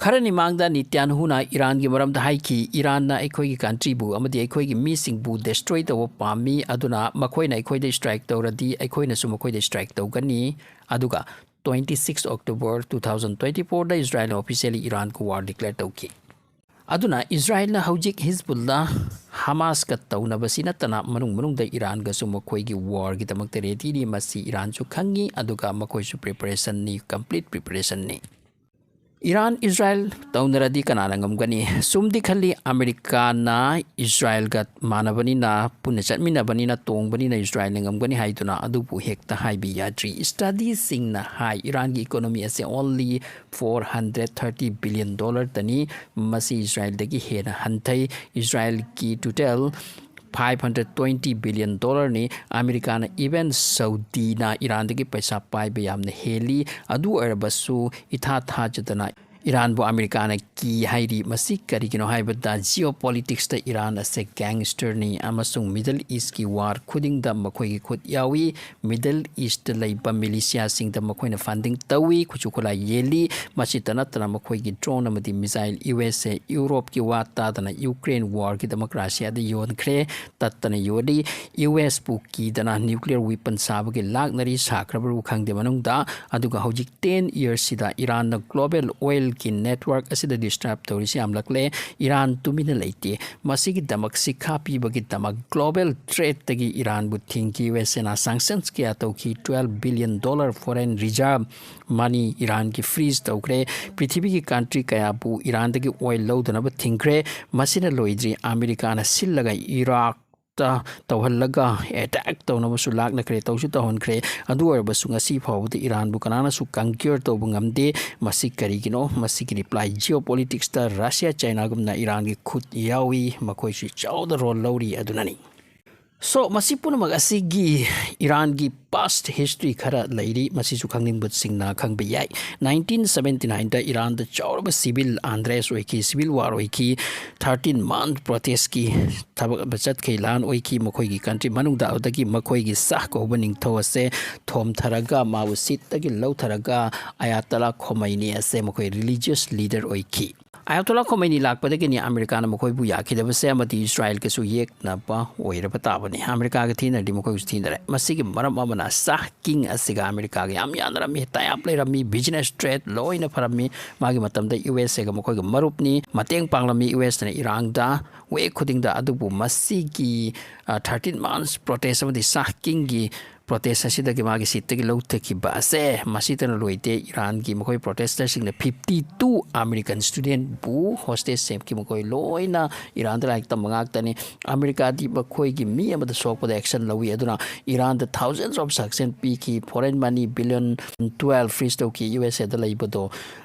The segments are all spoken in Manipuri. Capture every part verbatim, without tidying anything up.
ꯈꯔꯅꯤ ꯃꯥꯡꯗ ꯅꯤꯇ꯭ꯌꯥꯟꯍꯨꯅ ꯏꯔꯥꯟꯒꯤ ꯃꯔꯝꯗ ꯍꯥꯏꯈꯤ, "ꯏꯔꯥꯟꯅ ꯑꯩꯈꯣꯏꯒꯤ ꯀꯟꯇ꯭ꯔꯤꯕꯨ ꯑꯃꯗꯤ ꯑꯩꯈꯣꯏꯒꯤ ꯃꯤꯁꯤꯡꯕꯨ ꯗꯦꯁꯇ꯭ꯔꯣꯏ ꯇꯧꯕ ꯄꯥꯝꯃꯤ, ꯑꯗꯨꯅ ꯃꯈꯣꯏꯅ ꯑꯩꯈꯣꯏꯗ ꯁ꯭ꯇ꯭ꯔꯥꯏꯛ ꯇꯧꯔꯗꯤ ꯑꯩꯈꯣꯏꯅꯁꯨ ꯃꯈꯣꯏꯗ ꯁ꯭ꯇ꯭ꯔꯥꯏꯛ ꯇꯧꯒꯅꯤ"꯫ ꯑꯗꯨꯒ twenty six October two thousand twenty fourꯗ ꯏꯁꯔꯥꯏꯜꯅ ꯑꯣꯐꯤꯁꯤꯌꯦꯜꯂꯤ ꯏꯔꯥꯟꯒ ꯋꯥꯔ ꯗꯤꯀ꯭ꯂꯦꯌꯔ ꯇꯧꯈꯤ꯫ ꯑꯗꯨꯅ ꯏꯁꯔꯥꯏꯜꯅ ꯍꯧꯖꯤꯛ ꯍꯤꯖꯕꯨꯜꯂꯥ, ꯍꯃꯥꯁꯀ ꯇꯧꯅꯕꯁꯤ ꯅꯠꯇꯅ ꯃꯅꯨꯡ ꯃꯅꯨꯡꯗ ꯏꯔꯥꯟꯒꯁꯨ ꯃꯈꯣꯏꯒꯤ ꯋꯥꯔꯒꯤꯗꯃꯛꯇ ꯔꯦꯗꯤꯅꯤ꯫ ꯃꯁꯤ ꯏꯔꯥꯟꯁꯨ ꯈꯪꯉꯤ, ꯑꯗꯨꯒ ꯃꯈꯣꯏꯁꯨ ꯄ꯭ꯔꯤꯄꯦꯔꯦꯁꯟꯅꯤ, ꯀꯝꯄ꯭ꯂꯤꯠ ꯄ꯭ꯔꯤꯄꯦꯔꯦꯁꯟꯅꯤ꯫ ꯏꯔꯥꯟ ꯏꯁꯔꯥꯏꯜ ꯇꯧꯅꯔꯗꯤ ꯀꯅꯥꯅ ꯉꯝꯒꯅꯤ? ꯁꯨꯝꯗꯤ ꯈꯜꯂꯤ, ꯑꯃꯦꯔꯤꯀꯥꯅ ꯏꯁꯔꯥꯏꯜꯒ ꯃꯥꯟꯅꯕꯅꯤꯅ, ꯄꯨꯟꯅ ꯆꯠꯃꯤꯟꯅꯕꯅꯤꯅ, ꯇꯣꯡꯕꯅꯤꯅ ꯏꯁꯔꯥꯏꯜꯅ ꯉꯝꯒꯅꯤ ꯍꯥꯏꯗꯨꯅ, ꯑꯗꯨꯕꯨ ꯍꯦꯛꯇ ꯍꯥꯏꯕ ꯌꯥꯗ꯭ꯔꯤ꯫ ꯁ꯭ꯇꯗꯤꯁꯤꯡꯅ ꯍꯥꯏ, ꯏꯔꯥꯟꯒꯤ ꯏꯀꯣꯅꯣꯃꯤ ꯑꯁꯤ only four hundred thirty billion dollarꯇꯅꯤ꯫ ꯃꯁꯤ ꯏꯁꯔꯥꯏꯜꯗꯒꯤ ꯍꯦꯟꯅ ꯍꯟꯊꯩ꯫ ꯏꯁꯔꯥꯏꯜꯒꯤ total five hundred twenty billion dollarꯅꯤ꯫ ꯑꯃꯦꯔꯤꯀꯥꯅ, even ꯁꯧꯗꯤꯅ ꯏꯔꯥꯟꯗꯒꯤ ꯄꯩꯁꯥ ꯄꯥꯏꯕ ꯌꯥꯝꯅ ꯍꯦꯜꯂꯤ꯫ ꯑꯗꯨ ꯑꯣꯏꯔꯕꯁꯨ ꯏꯊꯥ ꯊꯥꯖꯗꯅ ꯏꯔꯥꯟꯕꯨ ꯑꯃꯦꯔꯤꯀꯥꯅ ꯀꯤ ꯍꯥꯏꯔꯤ꯫ ꯃꯁꯤ ꯀꯔꯤꯒꯤꯅꯣ ꯍꯥꯏꯕꯗ, ꯖꯤꯑꯣ ꯄꯣꯂꯤꯇꯤꯛꯁꯇ ꯏꯔꯥꯟ ꯑꯁꯦ ꯒꯦꯡꯁꯇꯔꯅꯤ ꯑꯃꯁꯨꯡ ꯃꯤꯗꯜ ꯏꯁꯀꯤ ꯋꯥꯔ ꯈꯨꯗꯤꯡꯗ ꯃꯈꯣꯏꯒꯤ ꯈꯨꯠ ꯌꯥꯎꯏ꯫ ꯃꯤꯗꯜ ꯏꯁꯇ ꯂꯩꯕ ꯃꯤꯂꯤꯁꯤꯌꯥꯁꯤꯡꯗ ꯃꯈꯣꯏꯅ ꯐꯟꯗꯤꯡ ꯇꯧꯏ, ꯈꯨꯠꯁꯨ ꯈꯨꯠꯂꯥꯏ ꯌꯦꯜꯂꯤ꯫ ꯃꯁꯤꯇ ꯅꯠꯇꯅ ꯃꯈꯣꯏꯒꯤ ꯗ꯭ꯔꯣꯟ ꯑꯃꯗꯤ ꯃꯤꯁꯥꯏꯜ ꯌꯨ ꯑꯦꯁ ꯑꯦ ꯌꯨꯔꯣꯞꯀꯤ ꯋꯥ ꯇꯥꯗꯅ ꯌꯨꯀ꯭ꯔꯦꯟ ꯋꯥꯔꯒꯤꯗꯃꯛ ꯔꯁꯤꯌꯥꯗ ꯌꯣꯟꯈ꯭ꯔꯦ, ꯇꯠꯇꯅ ꯌꯣꯜꯂꯤ꯫ ꯌꯨ ꯑꯦꯁꯄꯨ ꯀꯤꯗꯅ ꯅ꯭ꯌꯨꯀ꯭ꯂꯤꯌꯔ ꯋꯤꯄꯟ ꯁꯥꯕꯒꯤ ꯂꯥꯛꯅꯔꯤ, ꯁꯥꯈ꯭ꯔꯕꯕꯨ ꯈꯪꯗꯦ ꯃꯅꯨꯡꯗ꯫ ꯑꯗꯨꯒ ꯍꯧꯖꯤꯛ ten yearsꯁꯤꯗ ꯏꯔꯥꯟꯅ ꯒ꯭ꯂꯣꯕꯦꯜ ꯑꯣꯏꯜꯒꯤ ꯅꯦꯠꯋꯥꯔꯛ ꯑꯁꯤꯗ ꯗꯤꯁꯇꯔꯕ ꯇꯧꯔꯤꯁꯤ ꯌꯥꯝꯂꯛꯂꯦ꯫ ꯏꯔꯥꯟ ꯇꯨꯃꯤꯟꯅ ꯂꯩꯇꯦ꯫ ꯃꯁꯤꯒꯤ ꯗꯃꯛ ꯁꯤꯈꯥ ꯄꯤꯕꯒꯤꯗꯃꯛ ꯒ꯭ꯂꯣꯕꯦꯜ ꯇ꯭ꯔꯦꯗꯇꯒꯤ ꯏꯔꯥꯟꯕꯨ ꯊꯤꯡꯈꯤ꯫ ꯌꯨ ꯑꯦꯁ ꯑꯦꯅ ꯁꯥꯡꯁꯟꯁ ꯀꯌꯥ ꯇꯧꯈꯤ꯫ Twelve billion dollar foreign reserve money ꯏꯔꯥꯟꯒꯤ ꯐ꯭ꯔꯤꯖ ꯇꯧꯈ꯭ꯔꯦ꯫ ꯄ꯭ꯔꯤꯊꯤꯕꯤꯒꯤ ꯀꯟꯇ꯭ꯔꯤ ꯀꯌꯥꯕꯨ ꯏꯔꯥꯟꯗꯒꯤ ꯑꯣꯏꯜ ꯂꯧꯗꯅꯕ ꯊꯤꯡꯈ꯭ꯔꯦ꯫ ꯃꯁꯤꯅ ꯂꯣꯏꯗ꯭ꯔꯤ, ꯑꯃꯦꯔꯤꯀꯥꯅ ꯁꯤꯜꯂꯒ ꯏꯔꯥꯛꯇ ꯇꯧꯍꯜꯂꯒ ꯑꯦꯇꯦꯛ ꯇꯧꯅꯕꯁꯨ ꯂꯥꯛꯅꯈ꯭ꯔꯦ, ꯇꯧꯁꯨ ꯇꯧꯍꯟꯈ꯭ꯔꯦ꯫ ꯑꯗꯨ ꯑꯣꯏꯔꯕꯁꯨ ꯉꯁꯤ ꯐꯥꯎꯕꯗ ꯏꯔꯥꯟꯕꯨ ꯀꯅꯥꯅꯁꯨ ꯀꯟꯀ꯭ꯌꯔ ꯇꯧꯕ ꯉꯝꯗꯦ꯫ ꯃꯁꯤ ꯀꯔꯤꯒꯤꯅꯣ? ꯃꯁꯤꯒꯤ ꯔꯤꯄ꯭ꯂꯥꯏ ꯖꯤꯑꯣ ꯄꯣꯂꯤꯇꯤꯛꯁꯇ ꯔꯁꯤꯌꯥ, ꯆꯥꯏꯅꯥꯒꯨꯝꯅ ꯏꯔꯥꯟꯒꯤ ꯈꯨꯠ ꯌꯥꯎꯏ, ꯃꯈꯣꯏꯁꯨ ꯆꯥꯎꯅ ꯔꯣꯜ ꯂꯧꯔꯤ ꯑꯗꯨꯅꯅꯤ꯫ So, ꯃꯁꯤ ꯄꯨꯝꯅꯃꯛ ꯑꯁꯤꯒꯤ ꯏꯔꯥꯟꯒꯤ past history ꯈꯔ ꯂꯩꯔꯤ, ꯃꯁꯤꯁꯨ ꯈꯪꯅꯤꯡꯕꯁꯤꯡꯅ ꯈꯪꯕ ꯌꯥꯏ꯫ Nineteen seventy nineꯗ ꯏꯔꯥꯟꯗ ꯆꯥꯎꯔꯕ civil unrest ꯑꯣꯏꯈꯤ, civil war ꯑꯣꯏꯈꯤ, thirteen month protestꯀꯤ ꯊꯕꯛ ꯑꯃ ꯆꯠꯈꯤ, ꯂꯥꯟ ꯑꯣꯏꯈꯤ ꯃꯈꯣꯏꯒꯤ country ꯃꯅꯨꯡꯗ꯫ ꯑꯗꯨꯗꯒꯤ ꯃꯈꯣꯏꯒꯤ ꯁꯥꯍ ꯀꯧꯕ ꯅꯤꯡꯊꯧ ꯑꯁꯦ ꯊꯣꯝꯊꯔꯒ ꯃꯥꯕꯨ seatꯇꯒꯤ ꯂꯧꯊꯔꯒ ꯑꯌꯥꯇꯣꯂꯥ ꯈꯣꯃꯩꯅꯤ ꯑꯁꯦ ꯃꯈꯣꯏ religious leader ꯑꯣꯏꯈꯤ꯫ ꯑꯌꯥꯇꯣꯂꯥ ꯈꯣꯃꯩꯅꯤ ꯂꯥꯛꯄꯗꯒꯤꯅꯤ ꯑꯃꯦꯔꯤꯀꯥꯅ ꯃꯈꯣꯏꯕꯨ ꯌꯥꯈꯤꯗꯕꯁꯦ, ꯑꯃꯗꯤ ꯏꯁꯔꯥꯏꯜꯒꯁꯨ ꯌꯦꯛꯅꯕ ꯑꯣꯏꯔꯕ ꯇꯥꯕꯅꯤ꯫ ꯑꯃꯦꯔꯤꯀꯥꯒ ꯊꯤꯅꯔꯗꯤ ꯃꯈꯣꯏꯁꯨ ꯊꯤꯅꯔꯦ꯫ ꯃꯁꯤꯒꯤ ꯃꯔꯝ ꯑꯃꯅ ꯁꯥꯍ ꯀꯤꯡ ꯑꯁꯤꯒ ꯑꯃꯦꯔꯤꯀꯥꯒ ꯌꯥꯝ ꯌꯥꯅꯔꯝꯃꯤ, tie up ꯂꯩꯔꯝꯃꯤ, business trade ꯂꯣꯏꯅ ꯐꯔꯝꯃꯤ꯫ ꯃꯥꯒꯤ ꯃꯇꯝꯗ ꯌꯨ ꯑꯦꯁ ꯑꯦꯒ ꯃꯈꯣꯏꯒ ꯃꯔꯨꯞꯅꯤ, ꯃꯇꯦꯡ ꯄꯥꯡꯂꯝꯃꯤ ꯌꯨ ꯑꯦꯁꯅ ꯏꯔꯥꯟꯗ ꯋꯦ ꯈꯨꯗꯤꯡꯗ꯫ ꯑꯗꯨꯕꯨ ꯃꯁꯤꯒꯤ, ꯑ, thirteen months protest ꯑꯃꯗꯤ ꯁꯥꯍ ꯀꯤꯡꯒꯤ protest ꯑꯁꯤꯗꯒꯤ ꯃꯥꯒꯤ seatꯇꯒꯤ ꯂꯧꯊꯈꯤꯕ ꯑꯁꯦ ꯃꯁꯤꯇꯅ ꯂꯣꯏꯗꯦ꯫ ꯏꯔꯥꯟꯒꯤ ꯃꯈꯣꯏ protesterꯁꯤꯡꯅ fifty two American studentꯕꯨ hostage ꯁꯦꯝꯈꯤ꯫ ꯃꯈꯣꯏ ꯂꯣꯏꯅ ꯏꯔꯥꯟꯗ ꯂꯥꯏꯔꯤꯛ ꯇꯝꯕ ꯉꯥꯛꯇꯅꯤ꯫ ꯑꯃꯦꯔꯤꯀꯥꯗꯤ ꯃꯈꯣꯏꯒꯤ ꯃꯤ ꯑꯃꯗ ꯁꯣꯛꯄꯗ action ꯂꯧꯏ꯫ ꯑꯗꯨꯅ ꯏꯔꯥꯟꯗ thousands of sanction ꯄꯤꯈꯤ, foreign money billion twelve freeze ꯇꯧꯈꯤ, ꯌꯨ ꯑꯦꯁ ꯑꯦꯗ ꯂꯩꯕꯗꯣ꯫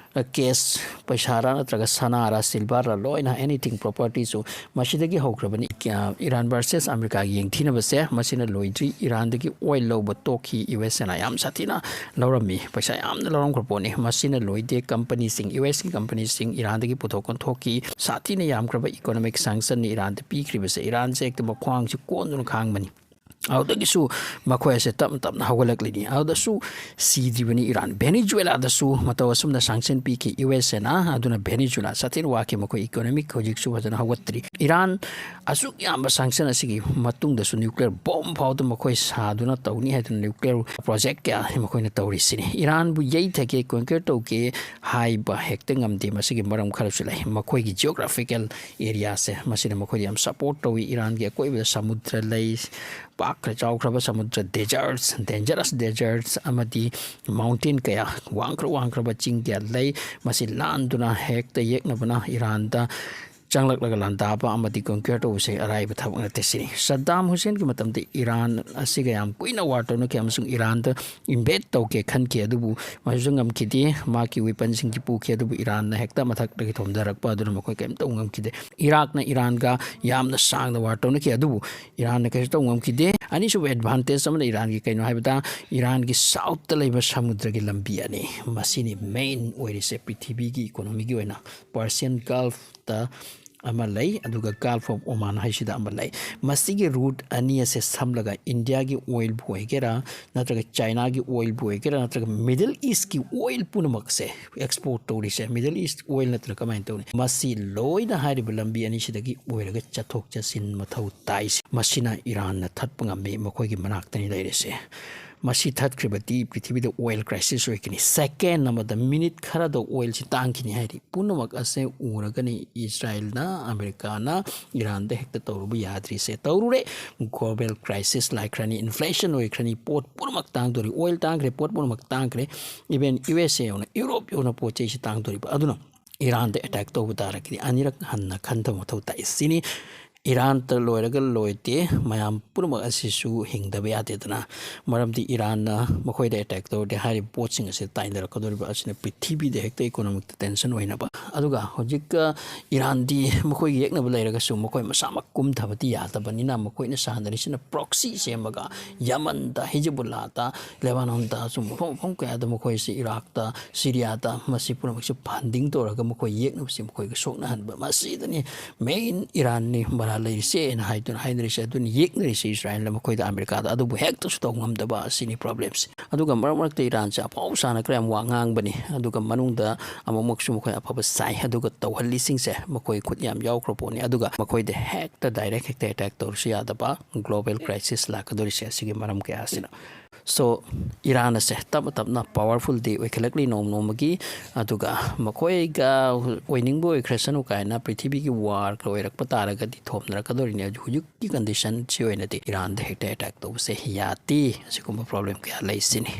Cash ꯄꯩꯁꯥꯔꯥ ꯅꯠꯇ꯭ꯔꯒ ꯁꯅꯥꯔꯥ, silverꯔꯥ, ꯂꯣꯏꯅ anything propertyꯁꯨ꯫ ꯃꯁꯤꯗꯒꯤ ꯍꯧꯈ꯭ꯔꯕꯅꯤ, ꯑ, ꯏꯔꯥꯟ versus ꯑꯃꯦꯔꯤꯀꯥꯒꯤ ꯌꯦꯡꯊꯤꯅꯕꯁꯦ꯫ ꯃꯁꯤꯅ ꯂꯣꯏꯗ꯭ꯔꯤ꯫ ꯏꯔꯥꯟꯗꯒꯤ oil ꯂꯧꯕ ꯇꯣꯛꯈꯤ, ꯌꯨ ꯑꯦꯁ ꯑꯦꯅ ꯌꯥꯝ ꯁꯥꯊꯤꯅ ꯂꯧꯔꯝꯃꯤ, ꯄꯩꯁꯥ ꯌꯥꯝꯅ ꯂꯧꯔꯝꯈ꯭ꯔ ꯄꯣꯠꯅꯤ꯫ ꯃꯁꯤꯅ ꯂꯣꯏꯗꯦ꯫ Companyꯁꯤꯡ, ꯌꯨ ꯑꯦꯁꯀꯤ companyꯁꯤꯡ ꯏꯔꯥꯟꯗꯒꯤ ꯄꯨꯊꯣꯛ ꯑꯣꯟꯊꯣꯛꯈꯤ꯫ ꯁꯥꯊꯤꯅ ꯌꯥꯝꯈ꯭ꯔꯕ economic sanctionꯅꯤ ꯏꯔꯥꯟꯗ ꯄꯤꯈ꯭ꯔꯤꯕꯁꯦ꯫ ꯏꯔꯥꯟꯁꯦ ꯍꯦꯛꯇ ꯃꯈ꯭ꯋꯥꯡꯁꯤ ꯀꯣꯟꯗꯨꯅ ꯈꯥꯡꯕꯅꯤ꯫ ꯑꯗꯨꯗꯒꯤꯁꯨ ꯃꯈꯣꯏ ꯑꯁꯦ ꯇꯞꯅ ꯇꯞꯅ ꯍꯧꯒꯠꯂꯛꯂꯤꯅꯤ꯫ ꯑꯗꯨꯗꯁꯨ ꯁꯤꯗ꯭ꯔꯤꯕꯅꯤ ꯏꯔꯥꯟ꯫ ꯚꯦꯅꯤꯖꯨꯋꯦꯂꯥꯗꯁꯨ ꯃꯇꯧ ꯑꯁꯨꯝꯅ sanction ꯄꯤꯈꯤ ꯌꯨ ꯑꯦꯁ ꯑꯦꯅ꯫ ꯑꯗꯨꯅ ꯚꯦꯅꯤꯖꯨꯋꯦꯂꯥ ꯁꯥꯊꯤꯅ ꯋꯥꯈꯤ꯫ ꯃꯈꯣꯏ economic ꯍꯧꯖꯤꯛꯁꯨ ꯐꯖꯅ ꯍꯧꯒꯠꯇ꯭ꯔꯤ꯫ ꯏꯔꯥꯟ ꯑꯁꯨꯛ ꯌꯥꯝꯕ sanction ꯑꯁꯤꯒꯤ ꯃꯇꯨꯡꯗꯁꯨ nuclear bomb ꯐꯥꯎꯗ ꯃꯈꯣꯏ ꯁꯥꯗꯨꯅ ꯇꯧꯅꯤ ꯍꯥꯏꯗꯨꯅ nuclear project ꯀꯌꯥ ꯃꯈꯣꯏꯅ ꯇꯧꯔꯤꯁꯤꯅꯤ꯫ ꯏꯔꯥꯟꯕꯨ ꯌꯩꯊꯒꯦ, conquer ꯇꯧꯒꯦ ꯍꯥꯏꯕ ꯍꯦꯛꯇ ꯉꯝꯗꯦ꯫ ꯃꯁꯤꯒꯤ ꯃꯔꯝ ꯈꯔꯁꯨ ꯂꯩ꯫ ꯃꯈꯣꯏꯒꯤ geographical areaꯁꯦ, ꯃꯁꯤꯅ ꯃꯈꯣꯏꯗ ꯌꯥꯝ support ꯇꯧꯏ꯫ ꯏꯔꯥꯟꯒꯤ ꯑꯀꯣꯏꯕꯗ ꯁꯃꯨꯗ꯭ꯔ ꯂꯩ, ꯄꯥꯛꯈ꯭ꯔ ꯆꯥꯎꯈ꯭ꯔꯕ ꯁꯃꯨꯗ꯭ꯔ, deserts, dangerous deserts ꯑꯃꯗꯤ mountain ꯀꯌꯥ, ꯋꯥꯡꯈ꯭ꯔ ꯋꯥꯡꯈ꯭ꯔꯕ ꯆꯤꯡ ꯀꯌꯥ ꯂꯩ꯫ ꯃꯁꯤ ꯂꯥꯟꯗꯨꯅ ꯍꯦꯛꯇ ꯌꯦꯛꯅꯕꯅ ꯏꯔꯥꯟꯗ ꯆꯪꯂꯛꯂꯒ ꯂꯥꯟꯗꯥꯕ ꯑꯃꯗꯤ ꯀꯣꯟꯀ꯭ꯋꯔ ꯇꯧꯕꯁꯦ ꯑꯔꯥꯏꯕ ꯊꯕꯛ ꯅꯠꯇꯦ ꯁꯤꯅꯤ꯫ ꯁꯗꯥꯝ ꯍꯨꯁꯦꯟꯒꯤ ꯃꯇꯝꯗ ꯏꯔꯥꯟ ꯑꯁꯤꯒ ꯌꯥꯝ ꯀꯨꯏꯅ ꯋꯥꯔ ꯇꯧꯅꯈꯤ ꯑꯃꯁꯨꯡ ꯏꯔꯥꯟꯗ ꯏꯟꯚꯦꯠ ꯇꯧꯒꯦ ꯈꯟꯈꯤ, ꯑꯗꯨꯕꯨ ꯃꯁꯤꯁꯨ ꯉꯝꯈꯤꯗꯦ꯫ ꯃꯥꯒꯤ ꯋꯦꯄꯟꯁꯤꯡꯁꯤ ꯄꯨꯈꯤ, ꯑꯗꯨꯕꯨ ꯏꯔꯥꯟꯅ ꯍꯦꯛꯇ ꯃꯊꯛꯇꯒꯤ ꯊꯣꯝꯊꯔꯛꯄ ꯑꯗꯨꯅ ꯃꯈꯣꯏ ꯀꯔꯤꯝꯇ ꯇꯧ ꯉꯝꯈꯤꯗꯦ꯫ ꯏꯔꯥꯛꯅ ꯏꯔꯥꯟꯒ ꯌꯥꯝꯅ ꯁꯥꯡꯅ ꯋꯥꯔ ꯇꯧꯅꯈꯤ, ꯑꯗꯨꯕꯨ ꯏꯔꯥꯟꯅ ꯀꯩꯁꯨ ꯇꯧ ꯉꯝꯈꯤꯗꯦ꯫ ꯑꯅꯤꯁꯨꯕ ꯑꯦꯗꯚꯥꯟꯇꯦꯖ ꯑꯃꯅ ꯏꯔꯥꯟꯒꯤ ꯀꯩꯅꯣ ꯍꯥꯏꯕꯗ, ꯏꯔꯥꯟꯒꯤ ꯁꯥꯎꯠꯇ ꯂꯩꯕ ꯁꯃꯨꯗ꯭ꯔꯒꯤ ꯂꯝꯕꯤ ꯑꯅꯤ, ꯃꯁꯤꯅꯤ ꯃꯦꯟ ꯑꯣꯏꯔꯤꯁꯦ ꯄ꯭ꯔꯤꯊꯤꯕꯤꯒꯤ ꯏꯀꯣꯅꯣꯃꯤꯒꯤ ꯑꯣꯏꯅ꯫ ꯄꯔꯁꯤꯌꯟ ꯒꯜꯐꯇ ꯑꯃ ꯂꯩ, ꯑꯗꯨꯒ ꯒꯜꯐ ꯑꯣꯐ ꯑꯣꯃꯥꯟ ꯍꯥꯏꯁꯤꯗ ꯑꯃ ꯂꯩ꯫ ꯃꯁꯤꯒꯤ ꯔꯨꯠ ꯑꯅꯤ ꯑꯁꯦ ꯁꯝꯂꯒ ꯏꯟꯗꯤꯌꯥꯒꯤ ꯑꯣꯏꯜꯕꯨ ꯑꯣꯏꯒꯦꯔꯥ, ꯅꯠꯇ꯭ꯔꯒ ꯆꯥꯏꯅꯥꯒꯤ ꯑꯣꯏꯜꯕꯨ ꯑꯣꯏꯒꯦꯔꯥ, ꯅꯠꯇ꯭ꯔꯒ ꯃꯤꯗꯜ ꯏꯁꯀꯤ ꯑꯣꯏꯜ ꯄꯨꯝꯅꯃꯛꯁꯦ ꯑꯦꯛꯁꯄꯣꯔꯠ ꯇꯧꯔꯤꯁꯦ ꯃꯤꯗꯜ ꯏꯁ ꯑꯣꯏꯜ ꯅꯠꯇ꯭ꯔꯒ ꯀꯃꯥꯏꯅ ꯇꯧꯅꯤ? ꯃꯁꯤ ꯂꯣꯏꯅ ꯍꯥꯏꯔꯤꯕ ꯂꯝꯕꯤ ꯑꯅꯤꯁꯤꯗꯒꯤ ꯑꯣꯏꯔꯒ ꯆꯠꯊꯣꯛ ꯆꯠꯁꯤꯟ ꯃꯊꯧ ꯇꯥꯏꯁꯦ꯫ ꯃꯁꯤꯅ ꯏꯔꯥꯟꯅ ꯊꯠꯄ ꯉꯝꯃꯤ, ꯃꯈꯣꯏꯒꯤ ꯃꯅꯥꯛꯇꯅꯤ ꯂꯩꯔꯤꯁꯦ꯫ ꯃꯁꯤ ꯊꯠꯈ꯭ꯔꯕꯗꯤ ꯄ꯭ꯔꯤꯊꯤꯕꯤꯗ ꯑꯣꯏꯜ ꯀ꯭ꯔꯥꯏꯁꯤꯁ ꯑꯣꯏꯒꯅꯤ꯫ ꯁꯦꯀꯦꯟ ꯑꯃꯗ, ꯃꯤꯅꯤꯠ ꯈꯔꯗ ꯑꯣꯏꯜꯁꯤ ꯇꯥꯡꯈꯤꯅꯤ ꯍꯥꯏꯔꯤ꯫ ꯄꯨꯝꯅꯃꯛ ꯑꯁꯦ ꯎꯔꯒꯅꯤ꯫ ꯏꯁꯔꯥꯏꯜꯅ, ꯑꯃꯦꯔꯤꯀꯥꯅ ꯏꯔꯥꯟꯗ ꯍꯦꯛꯇ ꯇꯧꯔꯨꯕ ꯌꯥꯗ꯭ꯔꯤꯁꯦ ꯇꯧꯔꯨꯔꯦ꯫ ꯒ꯭ꯂꯣꯕꯦꯜ ꯀ꯭ꯔꯥꯏꯁꯤꯁ ꯂꯥꯛꯈ꯭ꯔꯅꯤ, ꯏꯟꯐ꯭ꯂꯦꯁꯟ ꯑꯣꯏꯈ꯭ꯔꯅꯤ, ꯄꯣꯠ ꯄꯨꯝꯅꯃꯛ ꯇꯥꯡꯗꯣꯔꯤ, ꯑꯣꯏꯜ ꯇꯥꯡꯈ꯭ꯔꯦ, ꯄꯣꯠ ꯄꯨꯝꯅꯃꯛ ꯇꯥꯡꯈ꯭ꯔꯦ꯫ ꯏꯚꯦꯟ ꯌꯨ ꯑꯦꯁ ꯑꯦ ꯌꯧꯅ, ꯌꯨꯔꯣꯞ ꯌꯧꯅ ꯄꯣꯠ ꯆꯩꯁꯤ ꯇꯥꯡꯗꯣꯔꯤꯕ꯫ ꯑꯗꯨꯅ ꯏꯔꯥꯟꯗ ꯑꯦꯇꯦꯛ ꯇꯧꯕ ꯇꯥꯔꯒꯗꯤ ꯑꯅꯤꯔꯛ ꯍꯟꯅ ꯈꯟꯊꯕ ꯃꯊꯧ ꯇꯥꯏ꯫ ꯁꯤꯅꯤ ꯏꯔꯥꯟꯇ ꯂꯣꯏꯔꯒ ꯂꯣꯏꯗꯦ, ꯃꯌꯥꯝ ꯄꯨꯝꯅꯃꯛ ꯑꯁꯤꯁꯨ ꯍꯤꯡꯗꯕ ꯌꯥꯗꯦꯗꯅ꯫ ꯃꯔꯝꯗꯤ ꯏꯔꯥꯟꯅ ꯃꯈꯣꯏꯗ ꯑꯦꯇꯦꯛ ꯇꯧꯔꯗꯤ ꯍꯥꯏꯔꯤꯕ ꯄꯣꯠꯁꯤꯡ ꯑꯁꯤ ꯇꯥꯏꯅꯔꯛꯀꯗꯧꯔꯤꯕ ꯑꯁꯤꯅ ꯄ꯭ꯔꯤꯊꯤꯕꯤꯗ ꯍꯦꯛꯇ ꯏꯀꯣꯅꯣꯃꯤꯛꯇ ꯇꯦꯟꯁꯟ ꯑꯣꯏꯅꯕ꯫ ꯑꯗꯨꯒ ꯍꯧꯖꯤꯛꯀ ꯏꯔꯥꯟꯗꯤ ꯃꯈꯣꯏꯒꯤ ꯌꯦꯛꯅꯕ ꯂꯩꯔꯒꯁꯨ ꯃꯈꯣꯏ ꯃꯁꯥꯃꯛ ꯀꯨꯝꯊꯕꯗꯤ ꯌꯥꯗꯕꯅꯤꯅ ꯃꯈꯣꯏꯅ ꯁꯥꯟꯅꯔꯤꯁꯤꯅ ꯄ꯭ꯔꯣꯛꯁꯤ ꯁꯦꯝꯃꯒ ꯌꯃꯟꯗ, ꯍꯤꯖꯕꯨꯜꯂꯥꯗ, ꯂꯦꯕꯥꯅꯣꯟꯗ, ꯁꯨꯝ ꯃꯐꯝ ꯃꯐꯝ ꯀꯌꯥꯗ ꯃꯈꯣꯏꯁꯤ ꯏꯔꯥꯛꯇ, ꯁꯤꯔꯤꯌꯥꯗ ꯃꯁꯤ ꯄꯨꯝꯅꯃꯛꯁꯤ ꯐꯟꯗꯤꯡ ꯇꯧꯔꯒ ꯃꯈꯣꯏ ꯌꯦꯛꯅꯕꯁꯤ ꯃꯈꯣꯏꯒ ꯁꯣꯛꯅꯍꯟꯕ꯫ ꯃꯁꯤꯗꯅꯤ ꯃꯦꯟ ꯏꯔꯥꯟꯅꯤ ꯃꯔꯥꯜ ꯂꯩꯔꯤꯁꯦꯅ ꯍꯥꯏꯗꯨꯅ ꯍꯥꯏꯅꯔꯤꯁꯦ꯫ ꯑꯗꯨꯅ ꯌꯦꯛꯅꯔꯤꯁꯦ ꯏꯁꯔꯥꯏꯜꯅ ꯃꯈꯣꯏꯗ, ꯑꯃꯦꯔꯤꯀꯥꯗ꯫ ꯑꯗꯨꯕꯨ ꯍꯦꯛꯇꯁꯨ ꯇꯧ ꯉꯝꯗꯕ ꯑꯁꯤꯅꯤ ꯄ꯭ꯔꯣꯕ꯭ꯂꯦꯝꯁꯦ꯫ ꯑꯗꯨꯒ ꯃꯔꯛ ꯃꯔꯛꯇ ꯏꯔꯥꯟꯁꯦ ꯑꯐꯥꯎ ꯁꯥꯟꯅ ꯈꯔ ꯌꯥꯝ ꯋꯥ ꯉꯥꯡꯕꯅꯤ, ꯑꯗꯨꯒ ꯃꯅꯨꯡꯗ ꯑꯃꯨꯛꯃꯨꯛꯁꯨ ꯃꯈꯣꯏ ꯑꯐꯕ ꯁꯥꯏ꯫ ꯑꯗꯨꯒ ꯇꯧꯍꯜꯂꯤꯁꯤꯡꯁꯦ ꯃꯈꯣꯏ ꯈꯨꯠ ꯌꯥꯝ ꯌꯥꯎꯈ꯭ꯔ ꯄꯣꯠꯅꯤ꯫ ꯑꯗꯨꯒ ꯃꯈꯣꯏꯗ ꯍꯦꯛꯇ ꯗꯥꯏꯔꯦꯛ ꯍꯦꯛꯇ ꯑꯦꯇꯦꯛ ꯇꯧꯔꯁꯨ ꯌꯥꯗꯕ ꯒ꯭ꯂꯣꯕꯦꯜ ꯀ꯭ꯔꯥꯏꯁꯤꯁ ꯂꯥꯛꯀꯗꯧꯔꯤꯁꯦ ꯑꯁꯤꯒꯤ ꯃꯔꯝ ꯀꯌꯥ ꯑꯁꯤꯅ꯫ ꯁꯣ ꯏꯔꯥꯟ ꯑꯁꯦ ꯇꯞꯅ ꯇꯞꯅ ꯄꯋꯥꯔꯐꯨꯜꯗꯤ ꯑꯣꯏꯈꯠꯂꯛꯂꯤ ꯅꯣꯡꯃ ꯅꯣꯡꯃꯒꯤ꯫ ꯑꯗꯨꯒ ꯃꯈꯣꯏꯒ ꯑꯣꯏꯅꯤꯡꯕ ꯑꯣꯏꯈ꯭ꯔꯁꯅꯨ ꯀꯥꯏꯅ ꯄ꯭ꯔꯤꯊꯤꯕꯤꯒꯤ ꯋꯥꯔꯒ ꯑꯣꯏꯔꯛꯄ ꯇꯥꯔꯒꯗꯤ ꯊꯣꯝꯅꯔꯛꯀꯗꯧꯔꯤꯅꯦ꯫ ꯍꯧꯖꯤꯛ ꯍꯧꯖꯤꯛꯀꯤ ꯀꯟꯗꯤꯁꯟꯁꯤ ꯑꯣꯏꯅꯗꯤ ꯏꯔꯥꯟꯗ ꯍꯦꯛꯇ ꯑꯦꯇꯦꯛ ꯇꯧꯕꯁꯦ ꯌꯥꯗꯦ꯫ ꯑꯁꯤꯒꯨꯝꯕ ꯄ꯭ꯔꯣꯕ꯭ꯂꯦꯝ ꯀꯌꯥ ꯂꯩ ꯁꯤꯅꯤ꯫